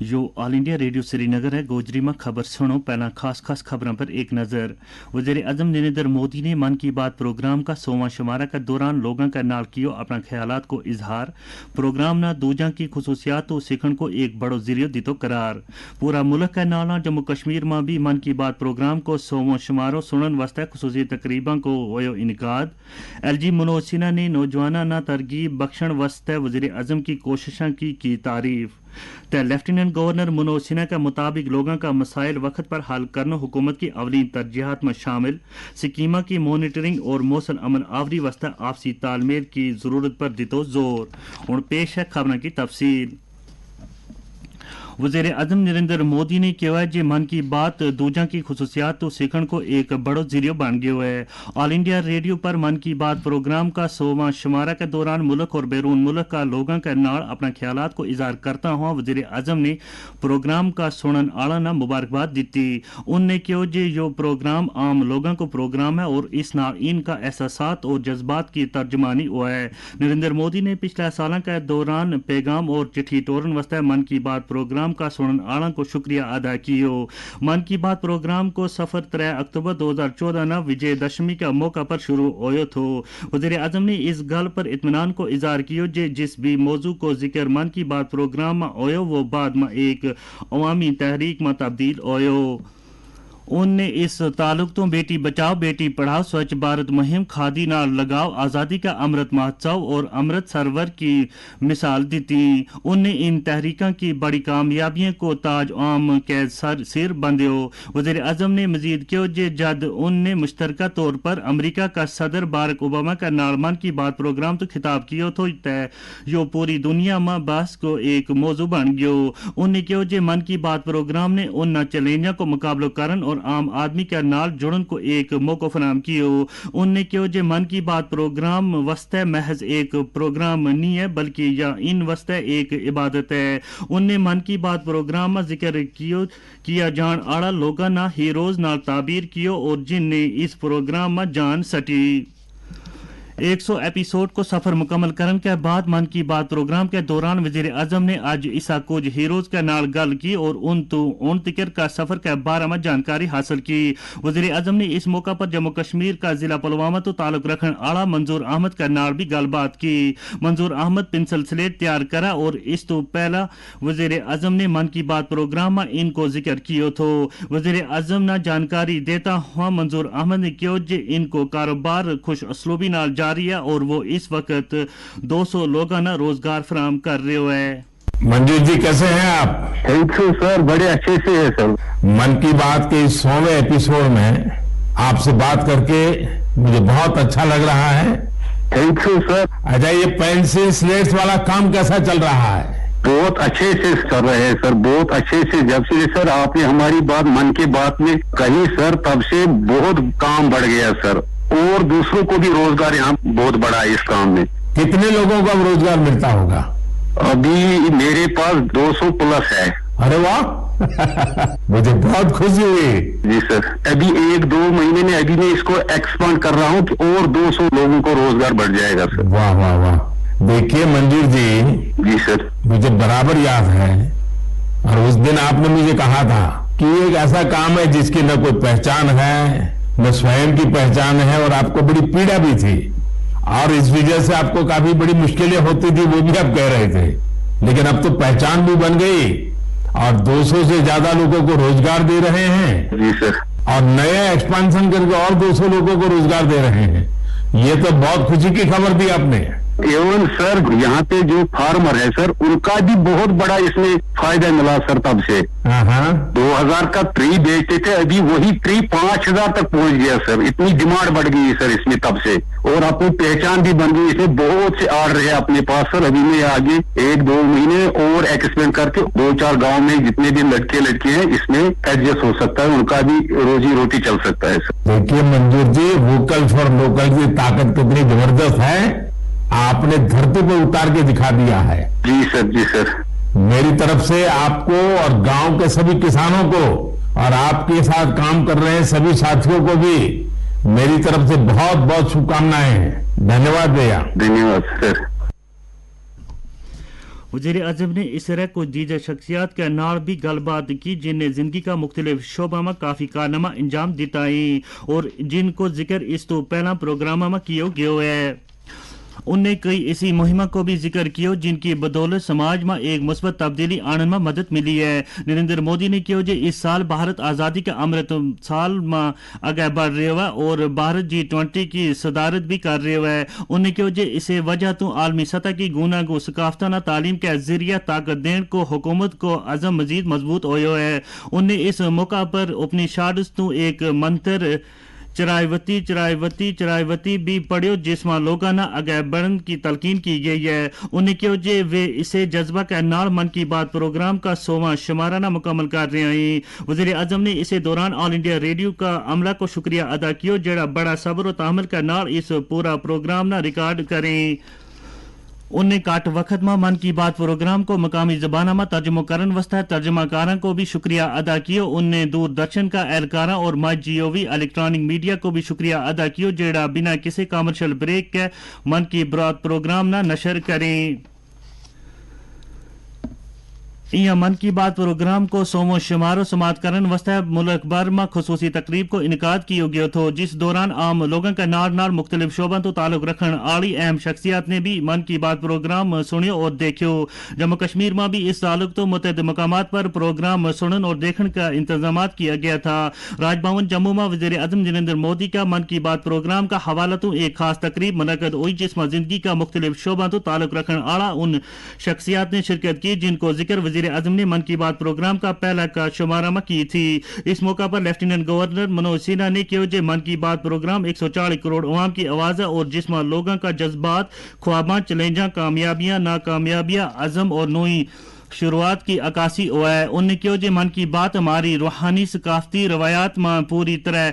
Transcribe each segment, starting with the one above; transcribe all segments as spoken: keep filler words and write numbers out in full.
یوہ آل انڈیا ریڈیو سری نگر ہے۔ گوجری ما خبر سنو پہلاں خاص خاص خبراں پر ایک نظر۔ وزیر اعظم نریندر مودی نے من کی بات پروگرام کا سوواں شمارہ کا دوران لوگاں کا نال کیو اپنا خیالات کو اظہار۔ پروگرام نا دوجاں کی خصوصیات و سیکھن کو ایک بڑو ذریعو دیتو قرار۔ پورا ملک کا نالاں جموں کشمیر ما بھی من کی بات پروگرام کو سوواں شمارو سنن واسطے خصوصی تقریباں کو ہویو انعقاد۔ ایل جی منوج سنہا نے نوجواناں نا ترغیب بخشن واسطے وزیر اعظم کی کوششاں کی کی تعریف۔ تے لیفٹیننٹ گورنر منوج سنہا کا مطابق لوگاں کا مسائل وقت پر حل کرنا حکومت کی اولین ترجیحات ما شامل۔ سکیماں کی مانیٹرنگ اور موصل امن آوری واسطے آپسی تال میل کی ضرورت پر دیتو زور۔ ہن پیش ہے خبراں کی تفصیل۔ وزیر اعظم نریندر مودی نے کہیو ہے جے من کی بات دوجاں کی خصوصیات تو سیکھن کو ایک بڑو ذریعو بن گیو ہے۔ آل انڈیا ریڈیو پر من کی بات پروگرام کا سوواں شمارہ کے دوران ملک اور بیرون ملک کا لوگاں کے نال اپنا خیالات کو اظہار کرتا ہوا وزیر اعظم نے پروگرام کا سنن آڑاں نا مبارکباد دتی۔ ان نے کہیو جے یوہ پروگرام عام لوگاں کو پروگرام ہے اور اس نال ان کا احساسات اور جذبات کی ترجمانی ہوا ہے۔ نریندر مودی نے پچھلے سالاں کے دوران پیغام اور چٹھی ٹورن واسطے من کی بات پروگرام کا سنن آڑاں کو شکریہ ادا کیو۔ من کی بات پروگرام کو سفر ترے اکتوبر دو ہزار چودہ نا وجے دشمی کا موقع پر شروع ہویو تھو۔ وزیر اعظم نے اس گل پر اطمینان کو اظہار کیو جے جس بھی موضوع کو ذکر من کی بات پروگرام ما ہویو وہ بعد ما ایک عوامی تحریک ما تبدیل ہویو۔ ان نے اس تعلق تو بیٹی بچاؤ بیٹی پڑھاؤ سوچھ بھارت مہم کھادی نال لگاؤ آزادی کا امرت مہوتسو اور امرت سرور کی مثال دتی۔ ان نے ان تحریکاں کی بڑی کامیابیوں کو تاج عام کے سر سر بندیو۔ وزیر اعظم نے مزید کہیو جے جد ان نے مشترکہ طور پر امریکہ کا صدر بارک اوباما کا نال من کی بات پروگرام تو خطاب کیو تھو تے یوہ پوری دنیا ما بحث کو ایک موضوع بن گیو۔ ان نے کہیو جے من کی بات پروگرام نے ان نا چیلنجاں کو مقابلو کرن اور عام آدمی کے نال جڑن کو ایک موقعو فراہم کیو۔ ان نے کہیو جے من کی بات پروگرام واسطے محض ایک پروگرام نی ہے بلکہ یا ان واسطے ایک عبادت ہے۔ ان نے من کی بات پروگرام ما ذکر کیو کیا جان آڑا لوگاں نا ہیروز نال تعبیر کیو اور جن نے اس پروگرام ما جان سٹی۔ ایک سو ایپیسوڈ کو سفر مکمل کرن کے بعد من کی بات پروگرام کے دوران وزیر اعظم نے اج اسا کچھ ہیروز کے نال گل کی اور ان تو ان تکر کا سفر کے بارے ما جانکاری حاصل کی۔ وزیر اعظم نے اس موقع پر جموں کشمیر کا ضلع پلوامہ تو تعلق رکھن آڑا منظور احمد کے نال بھی گل بات کی۔ منظور احمد پنسل سلیٹ تیار کرا اور اس تو پہلا وزیر اعظم نے من کی بات پروگرام ما ان کو ذکر کیو تھو۔ وزیر اعظم نا جانکاری دیتا ہوا منظور احمد نے کہیو جے ان کو کاروبار خوش اسلوبی نال جاری ہے اور وہ اس وقت دو سو لوگاں نا روزگار فراہم کر رہیو ہے۔ منظور جی، کیسے ہیں آپ؟ تھینک یو سر، بڑے اچھے سے ہے سر۔ من کی بات کے اس سوویں ایپیسوڈ میں آپ سے بات کر کے مجھے بہت اچھا لگ رہا ہے۔ تھینک یو سر۔ اچھا، یہ پینسل سلیٹس والا کام کیسا چل رہا ہے؟ بہت اچھے سے چل رہے ہیں سر، بہت اچھے سے۔ جب سے سر آپ نے ہماری بات من کے بات میں کہی سر، تب سے بہت کام بڑھ گیا سر، اور دوسروں کو بھی روزگار یہاں بہت بڑا ہے اس کام میں۔ کتنے لوگوں کو اب روزگار ملتا ہوگا؟ ابھی میرے پاس دو سو پلس ہے۔ ارے واہ! مجھے بہت خوشی ہوئی۔ جی سر، ابھی ایک دو مہینے میں ابھی میں اس کو ایکسپینڈ کر رہا ہوں کہ اور دو سو لوگوں کو روزگار بڑھ جائے گا سر۔ واہ واہ واہ! دیکھیے منظور جی، جی سر۔ مجھے برابر یاد ہے، اور اس دن آپ نے مجھے کہا تھا کہ یہ ایک ایسا کام ہے جس کی نہ کوئی پہچان ہے، نہ سوئم کی پہچان ہے، اور آپ کو بڑی پیڑا بھی تھی، اور اس وجہ سے آپ کو کافی بڑی مشکلیں ہوتی تھی، وہ بھی آپ کہہ رہے تھے۔ لیکن اب تو پہچان بھی بن گئی اور دو سو سے زیادہ لوگوں کو روزگار دے رہے ہیں، جی سر۔ اور نیا ایکسپینشن کر کے اور دو سو لوگوں کو روزگار دے رہے ہیں۔ یہ تو بہت خوشی کی خبر دی آپ نے۔ ایون سر، یہاں پہ جو فارمر ہے سر، ان کا بھی بہت بڑا اس میں فائدہ ملا سر تب سے۔ ہاں ہاں۔ دو ہزار کا ٹری بیچتے تھے، ابھی وہی ٹری پانچ ہزار تک پہنچ گیا سر، اتنی ڈیمانڈ بڑھ گئی ہے سر اس میں تب سے۔ اور اپنی پہچان بھی بن گئی، اس میں بہت سے آرڈر ہے اپنے پاس سر۔ ابھی میں آگے ایک دو مہینے اور ایکسپینڈ کر کے دو چار گاؤں میں جتنے بھی لڑکے لڑکے ہیں اس میں ایڈجسٹ ہو سکتا ہے، ان کا بھی روزی روٹی چل سکتا ہے سر۔ دیکھیے منظور جی، ووکل فار لوکل کی طاقت کتنی زبردست ہے، آپ نے دھرتی پہ اتار کے دکھا دیا ہے۔ جی سر، جی سر۔ میری طرف سے آپ کو اور گاؤں کے سبھی کسانوں کو اور آپ کے ساتھ کام کر رہے ہیں سبھی ساتھیوں کو بھی میری طرف سے بہت بہت شبھ کامنائیں ہیں۔ دھنیہ واد بھیا۔ دھنیہ واد سر۔ وزیر اعظم نے اس طرح کچھ دیجہ شخصیات کے نال بھی گل بات کی جن نے زندگی کا مختلف شعبہ ما کافی کارنامہ انجام دیتا ہیں، اور جن کو ذکر اس تو پہلا پروگرام ما کیو گیو ہے۔ ان نے کئی ایسی مہمہ کو بھی ذکر کیو جن کی بدولت سماج ما ایک مثبت تبدیلی آنن ما مدد ملی ہے۔ نریندر مودی نے کیو جے اس سال بھارت آزادی کا امرت سال ما اگے بڑھ رہیو ہے اور بھارت جی ٹوئنٹی کی صدارت بھی کر رہیو ہے۔ انہیں کہیو جے اسے وجہ تو عالمی سطح کی گوناگو ثقافتاں نا تعلیم کے ذریعہ طاقت دین کو حکومت کو عزم مزید مضبوط ہویو ہے۔ انہیں اس موقع پر اپنی شاڈس تو ایک منتر چرائے وتی چرائے وتی چرائے وتی بھی پڑھیو جس ما لوگاں نا اگے بڑھن کی تلقین کی گئی ہے۔ انہیں کہیو جے ویہ اسے جذبہ کے نال من کی بات پروگرام کا سوواں شمارہ نا مکمل کر رہیا ہیں۔ وزیر اعظم نے اسے دوران آل انڈیا ریڈیو کا عملہ کو شکریہ ادا کیو جیڑا بڑا صبر و تحمل کا نال اس پورا پروگرام نا ریکارڈ کریں۔ انہیں کٹ وقت ما من کی بات پروگرام کو مقامی زبانہ ما ترجمو کرن واسطے ترجمہ کاراں کو بھی شکریہ ادا کیو۔ انہیں دور درشن کا اہلکاراں اور مائی جیو وی الیکٹرانک میڈیا کو بھی شکریہ ادا کیو جیڑا بنا کسے کامرشل بریک کے من کی برات پروگرام نا نشر کریں۔ ایاں من کی بات پروگرام کو سومو شمارو سماعت کرن واسطے ملک بھر ما خصوصی تقریب کو انعقاد کیو گیو تھو جس دوران عام لوگاں کا نال نال مختلف شعباں تو تعلق رکھن آڑی اہم شخصیات نے بھی من کی بات پروگرام سنیو اور دیکھیو۔ جموں کشمیر ما بھی اس تعلق تو متعدد مقامات پر پروگرام سنن اور دیکھن کا انتظامات کیا گیا تھا۔ راج بھون جموں ما وزیر اعظم نریندر مودی کا من کی بات پروگرام کا حوالہ تو ایک خاص تقریب منعقد ہوئی جس ما زندگی کا مختلف شعباں تو تعلق رکھن آڑا ان شخصیات نے شرکت کی جن کو ذکر وزیر اعظم نے من کی بات پروگرام کا پہلا کا شمارہ ما کی تھی۔ اس موقع پر لیفٹیننٹ گورنر منوج سنہا نے کہیو جے من کی بات پروگرام ایک سو چالیس کروڑ عوام کی آواز ہے اور جس ما لوگاں کا جذبات، خواباں، چیلنجاں، کامیابیاں، ناکامیابیاں، عزم اور نوئی شروعات کی عکاسی ہوا ہے۔ انہیں کہیو جے من کی بات ہماری روحانی ثقافتی روایات ما پوری طرح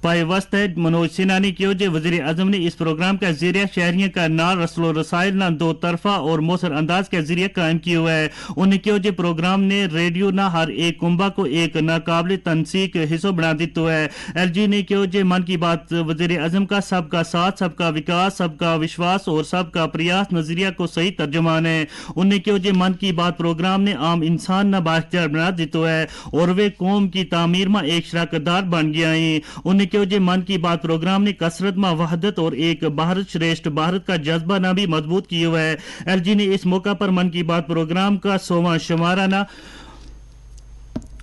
پائے وست ہے۔ منوج سنہا نے کہیو جے وزیر اعظم نے اس پروگرام کا ذریعہ شہریوں کا نال رسل و رسائل نا دو طرفہ اور موثر انداز کے ذریعہ قائم کیو ہے۔ انہیں کہیو جے پروگرام نے ریڈیو نا ہر ایک کنبہ کو ایک ناقابل تنسیق حصو بنا دیتو ہے۔ ایل جی نے کہیو جے من کی بات وزیر اعظم کا سب کا ساتھ سب کا وکاس سب کا وشواس اور سب کا پریاس نظریہ کو صحیح ترجمان ہے۔ انہیں کہیو جے من کی بات پروگرام نے عام انسان نا بااختیار بنا دیتو ہے اور ویہ قوم کی تعمیر ما ایک شراکت دار بن گیا ہیں۔ انہیں کہیو جے من کی بات پروگرام نے کثرت ما وحدت اور ایک بھارت شریشٹھ بھارت کا جذبہ نا بھی مضبوط کیو ہے۔ ایل جی نے اس موقع پر من کی بات پروگرام کا سوواں شمارہ نا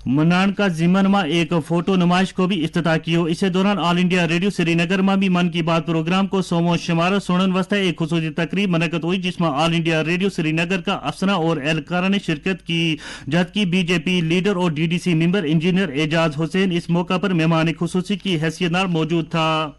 منان کا ضمن ما ایک فوٹو نمائش کو بھی افتتاح کیو۔ اسے دوران آل انڈیا ریڈیو سری نگر ما بھی من کی بات پروگرام کو سوواں شمارہ سنن واسطے ایک خصوصی تقریب منعقد ہوئی جس ما آل انڈیا ریڈیو سری نگر کا افسراں اور اہلکاراں نے شرکت کی، جد کی بی جے پی لیڈر اور ڈی ڈی سی ممبر انجینئر اعجاز حسین اس موقع پر مہمان خصوصی کی حیثیت نال موجود تھا۔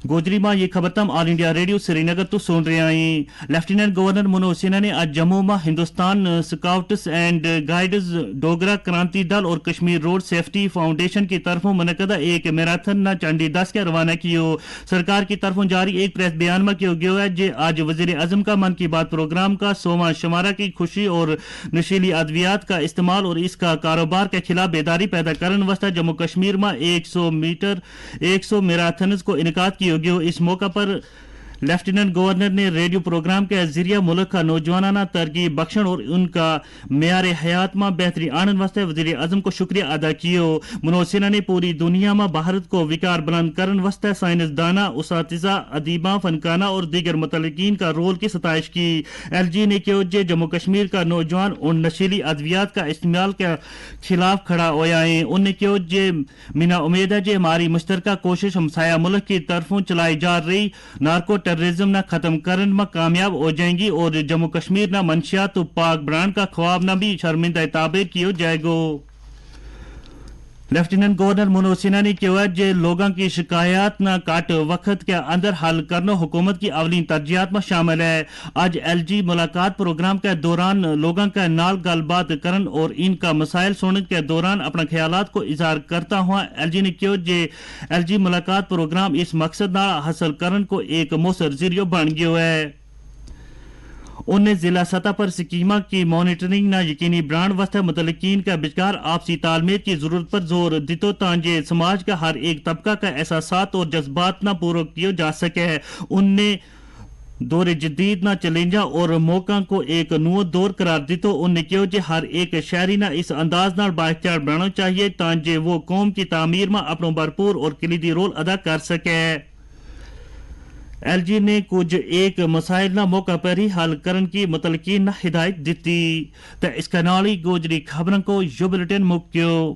گوجری ما یہ خبر تم آل انڈیا ریڈیو سری نگر تو سن رہیا ہیں۔ لیفٹیننٹ گورنر منوج سنہا نے آج جموں ما ہندوستان سکاؤٹس اینڈ گائیڈز، ڈوگرا کرانتی دل اور کشمیر روڈ سیفٹی فاؤنڈیشن کی طرفوں منعقدہ ایک میراتھن نا چنڈی دس کے روانہ کیو۔ سرکار کی طرفوں جاری ایک پریس بیان ما کیو گیو ہے جے آج وزیر اعظم کا من کی بات پروگرام کا سوواں شمارہ کی خوشی اور نشیلی ادویات کا استعمال اور اس کا کاروبار کے خلاف بیداری پیدا کرن واسطے جموں کشمیر ما ایک سو میٹر ایک سو میراتھنز کو انعقاد کیو گیو۔ اس موقع پر لیفٹیننٹ گورنر نے ریڈیو پروگرام کے ذریعہ ملک کا نوجواناں نا ترغیب بخشن اور ان کا معیار حیات ما بہتری آنن واسطے وزیر اعظم کو شکریہ ادا کیو۔ منوج سنہا نے پوری دنیا ما بھارت کو وقار بلند کرن واسطے سائنسداناں، اساتذہ، ادیباں، فنکاراں اور دیگر متعلقین کا رول کی ستائش کی۔ ایل جی نے کہیو جے جموں کشمیر کا نوجوان ان نشیلی ادویات کا استعمال کے خلاف کھڑا ہویا ہیں۔ انہیں کہیو جے منا امید ہے جے ہماری مشترکہ کوشش ہمسایہ ملک کی طرفوں چلائی جا رہی نارکو ٹیررزم نا ختم کرن ما کامیاب ہو جائیں گی اور جموں کشمیر نا منشیات و پاک برانڈ کا خواب نا بھی شرمندہ تعبیر کیو جائے گو۔ لیفٹیننٹ گورنر منوج سنہا نے کہیو ہے جے لوگاں کی شکایات نا کٹ وقت کے اندر حل کرنو حکومت کی اولین ترجیحات ما شامل ہے۔ آج ایل جی ملاقات پروگرام کے دوران لوگاں کے نال گل بات کرن اور ان کا مسائل سنن کے دوران اپنا خیالات کو اظہار کرتا ہوا ایل جی نے کہیو جے ایل جی ملاقات پروگرام اس مقصد نال حاصل کرن کو ایک موثر ذریعو بن گیو ہے۔ انہیں ضلع سطح پر سکیماں کی مانیٹرنگ نا یقینی برانڈ واسطے متعلقین کا بچکار آپسی تال میل کی ضرورت پر زور دیتو تاں جے سماج کا ہر ایک طبقہ کا احساسات اور جذبات نا پورو کیو جا سکے۔ انہیں دور جدید نا چیلنجاں اور موقعاں کو ایک نوع دور قرار دیتو انہیں کیو جے ہر ایک شہری نا اس انداز نال بااختیار بنانا چاہیے تاں جے وہ قوم کی تعمیر ما اپنو بھرپور اور کلیدی رول ادا کر سکے۔ ایل جی نے کچھ ایک مسائل نا موقع پر ہی حل کرن کی متعلقین نا ہدایت دیتی۔ تے اس کا نال ہی گوجری خبروں کو یو بلٹن مکیو۔